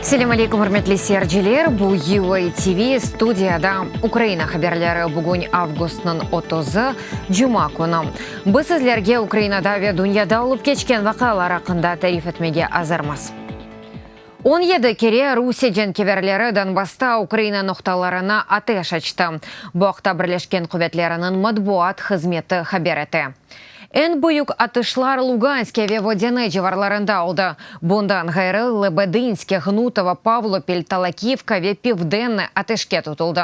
Selâm aleykum, ürmetli seyirciler! Bu UA TV, studiyada Ukraina haberleri. Bugün avgustnıñ otuzı, cuma künü. Biz sizlerge Ukrainada ve dünyada olıp keçken vaqialar aqqında tarif etmege azırmız. 17 kere Rusiye cenkeverleri Donbassta Ukraina noqtalarına ateş açtı. Bu aqta Birleşken quvetleriniñ matbuat hızmeti haber ete. Eñ büyük atışlar Luganske ve Vodâne civarlarında oldı. Bundan ğayrı, Lebedınske, Ğnutovo, Pavlopil, Talakivka ve Pivdenne ateşke tutuldı.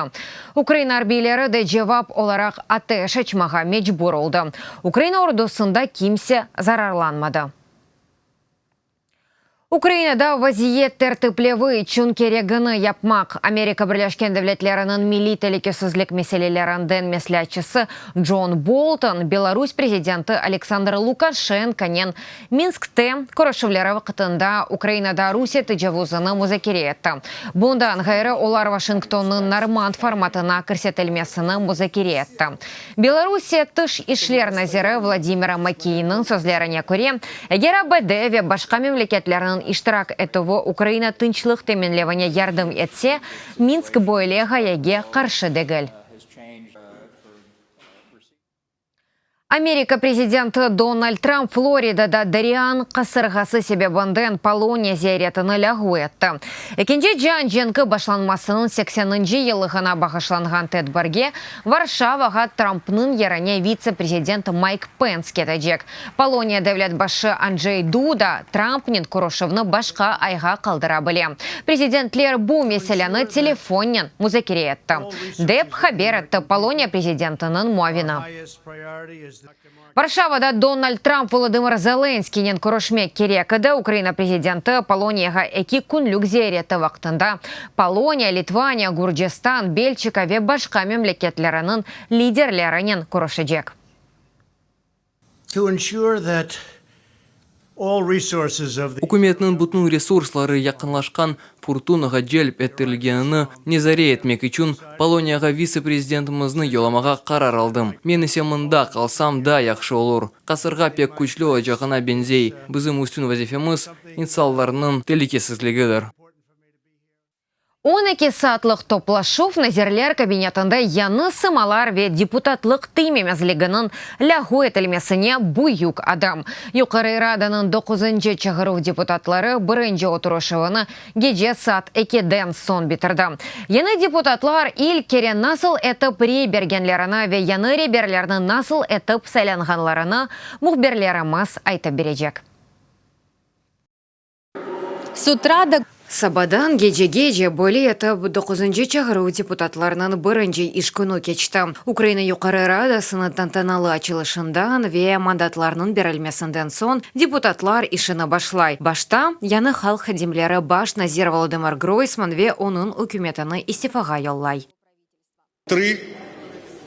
Ukraina arbiyleri de cevap olaraq ateş açmağa mecbur oldı. Ukraina ordusında kimse zararlanmadı. Ukrainada vaziyet tertiplevi içün keregini yapmaq, Amerika Birleşken Devletleriniñ milliy telükesizlik meselelerinden mesleatçısı Con Bolton Belarus prezidenti Aleksandr Lukaşenkonen Minskte körüşüvleri vaqtında Ukrainada Rusiye tecavuzını muzakere etti. Bundan ğayrı, olar Washingtonnıñ Normand formatına kirsetilmesini muzakere etti. Belorusiye Tış işler naziri Vladimir Makeyniñ sözlerine köre, eger ABD ve başqa memleketlerniñ iştirak etüvi Ukraina tınçlıq teminlevine yardım etse, Minsk böyle ğayege qarşı degil. Amerika prezidenti Donald Tramp Floridada Dorian qasırğası sebebinden Poloniya ziyaretini lâğu etti. Ekinci cian cenki başlanmasınıñ sekseninci yıllığına bağışlanğan tedbirge Varşavağa Trampnıñ yerine vitse-prezident Mayk Pens ketecek. Poloniya devlet başı Ancey Duda Trampnen körüşüvni başqa ayğa qaldıra bile. Prezidentler bu meseleni telefonnen muzakere etti, dep haber etti Poloniya prezidentiniñ muavini. Varşavada Donald Tramp Volodımır Zelenskiynen körüşmek kerek edi. Ukraina prezidenti Poloniyağa eki künlük ziyareti vaqtında Poloniya, Litvaniya, Gürcistan, Belçika ve başqa memleketleriniñ liderlerinen körüşecek. To ensure that all resources of the. Ükümetniñ bütün resursları yaqınlaşqan furtunağa celp ettirilgenini nezare etmek içün Poloniyağa vitse-prezidentimizni yollamağa qarar aldım. Men ise mında qalsam daa yahşı olur. Qasırğa pek küçlü olacağına beñzey. Bizim üstün vazifemiz, insanlarnıñ telükesizligidir. 12 saatlıq toplaşuv Nazirler Kabinetinde yañı sımalar ve deputatlıq tiymemezliginiñ lâğu etilmesine büyük adım. Yuqarı Radanıñ doquzıncı çağıruv deputatları birinci oturışuvını gece saat ekiden soñ bitirdi. Yañı deputatlar ilk kere nasıl etip rey bergenlerini ve yañı reberlerni nasıl etip saylanğanlarını mühbirlerimiz aytıp berecek. Sabadan gecegece böyle etip doquzıncı çağıruv deputatlarınıñ birinci iş künü keçti. Ukraina Yuqarı Radasınıñ tantanalı açılışından ve mandatlarnıñ berilmesinden soñ deputatlar işini başlay. Başta yañı halq hadimleri baş nazir Volodımır Groysman ve onıñ ükümetini istifağa yollay. Tri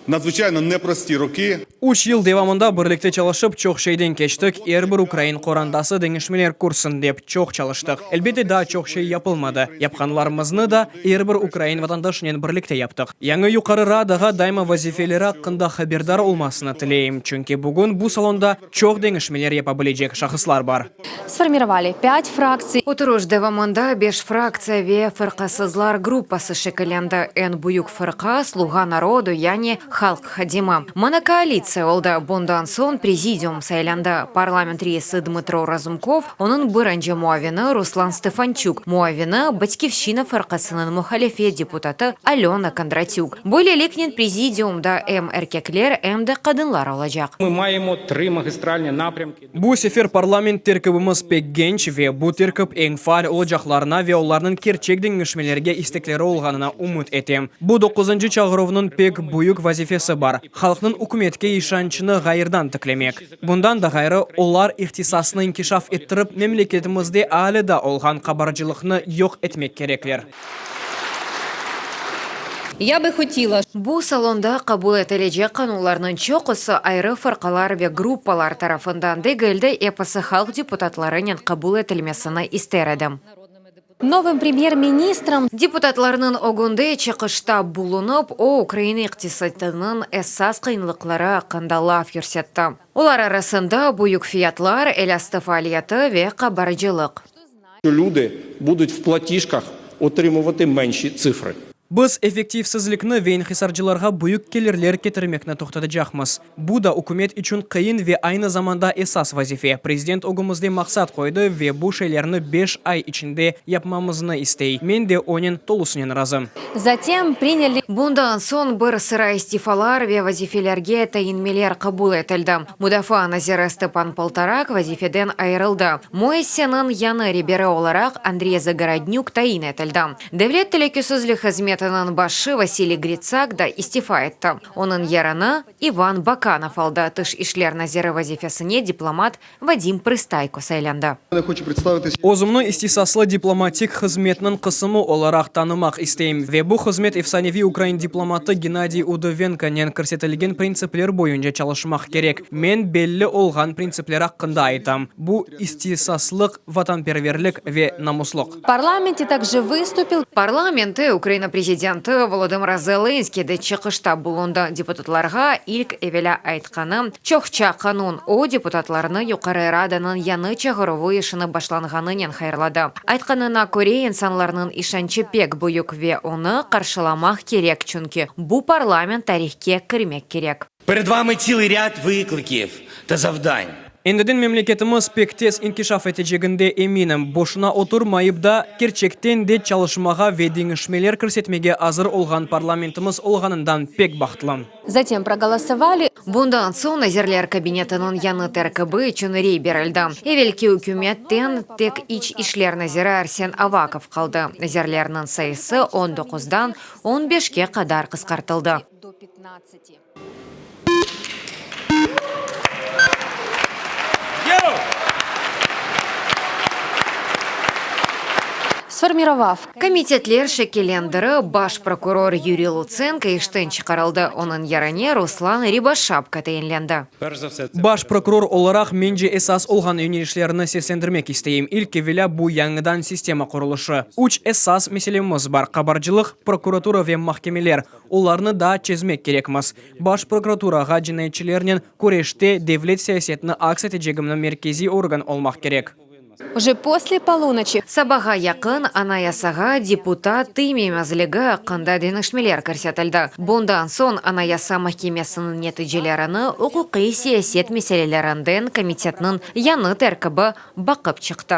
nadзвıçayno neprosti roki. Üç yıl devamında birlikte çalışıp, çoq şeyden keçtik, er bir ukrain qorantası deñişmeler körsin dep çoq çalıştıq. Elbette, daa çoq şey yapılmadı. Yapqanlarımıznı da er bir ukrain vatandaşınen birlikte yaptıq. Yañı Yuqarı Radağa daima vazifeleri aqqında haberdar olmasını tileyim, çünki bugün bu salonda çoq deñişmeler yapa bilecek şahıslar bar. Sformirovali pât fraktsiy. Oturış devamında beş fraktsiya ve fırqasızlar gruppası şekillendi. Eñ büyük fırqa, Sluğa narodu, yani Halq hadimi. Monokoalitsiya oldı. Bundan soñ prezidium saylandı, parlament reisi Dmıtro Razumkov, onıñ birinci muavini Ruslan Stefançuk, muavini, Batkivşçina fırqasınıñ muhalifet deputatı Alöna Kondratük. Böyleliknen prezidiumda em erkekler, em de qadınlar olacaq. Mı mayemo tri magistralni naprâmki. Bu sefer parlament terkibimiz pek genç ve bu terkip eñ faal olacaqlarına ve olarnıñ kerçek deñişmelerge istekleri olğanına ümüt etem. Bu doquzıncı çağıruvnıñ pek büyük vazifesi bar, halqnıñ ükümetke işançını ğayırdan tiklemek. Bundan da ğayrı, olar ihtisasnı inkişaf ettirip, memleketimizde alâ da olğan qabarcılıqnı yoq etmek kerekler. Ya bi hotila. Bu salonda qabul etilecek qanunlarnıñ çoqusı ayrı fırqalar ve gruppalar tarafından degil de, episi halq deputatlarınen qabul etilmesini ister edim. Novım premyer-ministrom. Deputatlarnıñ ögünde çıqışta bulunıp, o, Ukraina iqtisatınıñ esas qıyınlıqları aqqında laf yürsetti. Olar arasında büyük fiyatlar, elastı faaliyeti ve qabarcılıq. Люди будут в платіжках отримувати менші цифри. Biz effektivsizlikni ve inhisarcılarğa büyük kelirler ketirmekni toqtatacaqmız. Bu da ükümet içün qıyın ve aynı zamanda esas vazife. Prezident ögümizde maqsat qoydı ve bu şeylerni beş ay içinde yapmamıznı istey. Men de onen tolusınen razım. Zatem приняли Bundan soñ bir sıra istifalar ve vazifelerge tayinmeler qabul etildi. Mudafaa naziri Stepan Poltorak vazifeden ayırıldı. Müessiseniñ yañı reberi olaraq Andrey Zagorodnük tayin etildi. Devlet telükesizlik hızmetiniñ başı Vasiliy Gritsak da istifa etti. Onıñ yerini İvan Bakanov aldı. Tış işler naziri vazifesine diplomat Vadim Prıstayko saylandı. Özümni istisaslı diplomatik hızmetniñ qısımı olaraq tanımaq isteyim ve bu hızmet efsaneviy ukrain diplomatı Gennadiy Udovenkonen kirsetilgen printsipler boyunca çalışmaq kerek. Men belli olğan printsipler aqqında aytam, bu istisaslıq, vatanperverlik ve namuslıq. В парламенте также выступил Parlamentte Ukraina prezidenti Volodımır Zelenskıy de çıqışta bulundı. Deputatlarğa ilk evelâ aytqanı, çoqça qanun. O, deputatlarnı Yuqarı Radanıñ yañı çağıruvı işini başlanğanınen hayırladı. Aytqanına köre, insanlarnıñ işançı pek büyük ve onı qarşılamaq kerek, çünki bu parlament tarihke kirmek kerek. Перед вами цілий ряд викликів та завдань. Endiden memleketimiz pek tez inkişaf eteceginde eminim. Boşuna oturmayıp da, kerçekten de çalışmağa ve deñişmeler kirsetmege azır olğan parlamentimiz olğanından pek bahtlım. Zatem proğolosovali. Bundan soñ Nazirler Kabinetiniñ yañı terkibi içün rey berildi. Evelki ükümetten tek İç işler naziri Arsen Avakov qaldı. Nazirlerniñ sayısı on doquzdan on beşke qadar qısqartıldı. Sformirovav. Komitetler şekillendirip, baş prokuror Yuriy Lutsenko işten çıqarıldı, onıñ yerine Ruslan Riboşapko tayinlendi. Baş prokuror olaraq, mence, esas olğan yönelişlerni seslendirmek isteyim. İlk evelâ, bu yañıdan sistema qurulışı. Üç esas meselemiz bar, qabarcılıq, prokuratura ve mahkemeler. Olarnı daa çezmek kerekmiz. Baş prokuraturağa cinayetçilernen küreşte devlet siyasetini aks etecegimni merkeziy organ olmaq kerek. Uje posle polunoçi. Sabağa yaqın Anayasağa deputat tiymemezligi aqqında deñişmeler kirsetildi. Bundan soñ Anayasa mahkemesiniñ neticelerini uquqiy siyaset meselelerinden komitetniñ yañı terkibi baqıp çıqtı.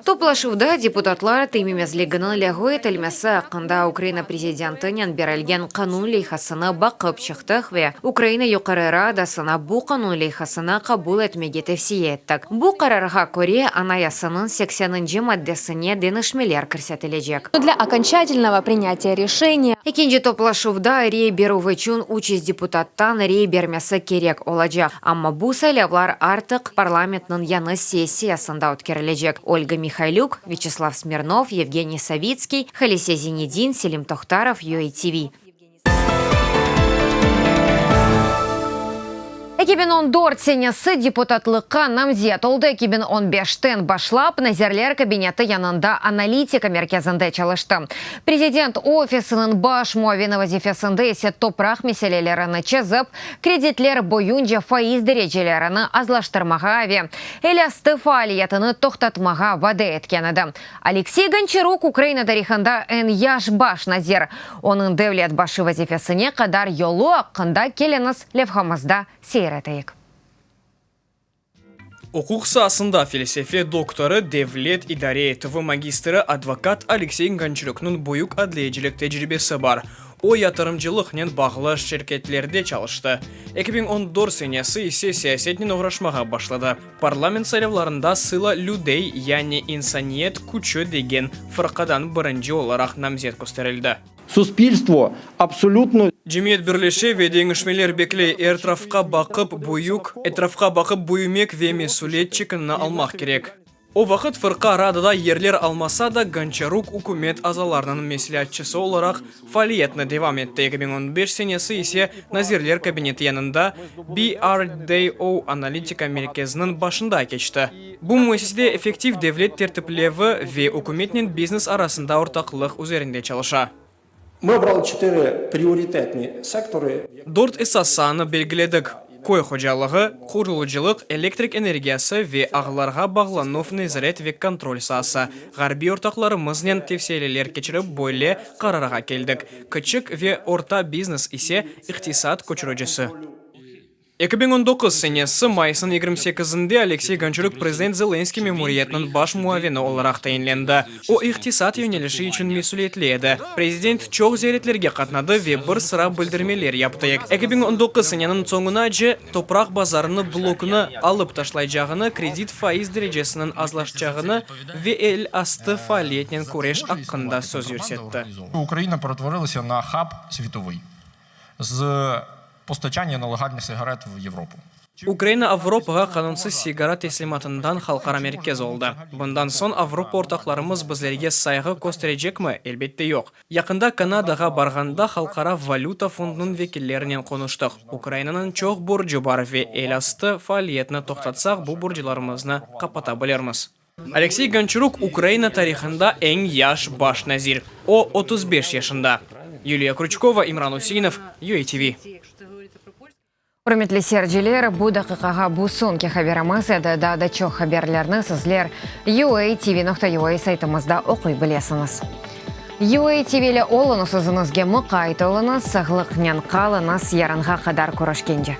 Toplaşuvda deputatlar tiymemezliginiñ lâğu etilmesi aqqında Ukraina prezidentinen berilgen qanun leyhasını baqıp çıqtıq ve Ukraina Yuqarı Radasına bu qanun leyhasını qabul etmege tevsiye ettik. Bu qararğa köre, Anayasanıñ sekseninci maddesine deñişmeler kirsetilecek. Для okonçatelnogo prinyatiya reşeniya. Ekinci toplaşuvda rey berüv içün 300 deputattan rey bermesi kerek olacaq, amma bu saylavlar artıq parlamentniñ yañı sessiyasında ötkerilecek. Olga Mihaylük, Vyaçeslav Smirnov, Yevgeniy Savitskiy, Halise Zinedin, Selim Tohtarov, UATV. 2014 senesi deputatlıqqa namzet oldı, 2015-ten başlap Nazirler Kabineti yanında analitika merkezinde çalıştı. Prezident ofisiniñ baş muavini vazifesinde ise topraq meselelerini çezip, kreditler boyunca faiz derecelerini azlaştırmağa ve elastı faaliyetini toqtatmağa vade etken edi. Oleksiy Gonçaruk Ukraina tarihında eñ yaş baş nazir. Onıñ devlet başı vazifesine qadar yolu aqqında keliñiz levhamızda seyir eteyik. Uquq saasında felsefe doktorı, devlet idare etüvi magistri, advokat Aleksey Gonçaruknıñ büyük adliyecilik tecribesi bar. O, yatırımcılıqnen bağlı şirketlerde çalıştı. 2014 senesi ise siyasetnen oğraşmağa başladı. Parlament saylavlarında Sıla lüdey, yani İnsaniyet küçü degen fırqadan birinci olaraq namzet kösterildi. Suspilstvo absolütno. Cemiyet birleşe ve deñişmeler bekley, ertrafqa baqıp büyük, etrafqa baqıp büyümek ve mesüliyet çekinini almaq kerek. O vaqıt fırqa Radada yerler almasa da, Gonçaruk ükümet azalarınıñ mesleatçısı olaraq faaliyetini devam etti, 2015 senesi ise Nazirler Kabineti yanında BRDO analitika merkeziniñ başında keçti. Bu müessisede effektiv devlet tertiplevi ve ükümetnen biznes arasında ortaqlıq üzerinde çalışa. Mı obrali çotırı prioritetni sektory. Dört esas saanı belgiledik. Köy hocalığı, qurucılıq, elektrik energiyası ve ağlarğa bağlanuv nezaret ve kontrol saası. Ğarbiy ortaqlarımıznen tevsiyeleler keçirip böyle qararğa keldik. Kiçik ve orta biznes ise, iqtisat köçüricisi. 2019 senesi mayısnıñ 28-nde Oleksiy Gonçaruk prezident Zelenskıy memuriyetiniñ baş muavini olaraq tayinlendi. O, iqtisat yönelişi içün mesüliyetli edi. Prezident çoq ziyaretlerge qatnadı ve bir sıra bildirmeler yaptı. 2019 seneniñ soñunace topraq bazarını blokunı alıp taşlaycağını, kredit faiz derecesiniñ azlaşacağını ve el astı faaliyetnen küreş aqqında söz yürsetti. Ukraina peretvorилася на хаб світовий з постачання нелегальних сигарет в Європу. Ukraina Avropağa qanunsız sigara teslimatından halqara merkez oldı. Bundan soñ Avropa ortaqlarımız bizlerge sayğı kösterecekmi? Elbette yoq. Yaqında Kanadağa barğanda Halqara valüta fondunıñ vekillerinen qonuştıq. Ukrainanıñ çoq borcu bar ve el astı faaliyetni toqtatsaq bu borcularımıznı qapata bilirmiz. Oleksiy Gonçaruk Ukraina tarihında eñ yaş baş nazir. O, 35 yaşında. Yuliya Krüçkova, İmran Üseinov, UATV. Ürmetli seyirciler, bu daqiqağa bu soñki haberimiz edi. Daa da çoq haberlerni sizler uatv.ua saytımızda oquy bilesiñiz. UATV ile oluñız, özüñizge muqayt oluñız, sağlıqnen qalıñız, yarınğa qadar körüşkence.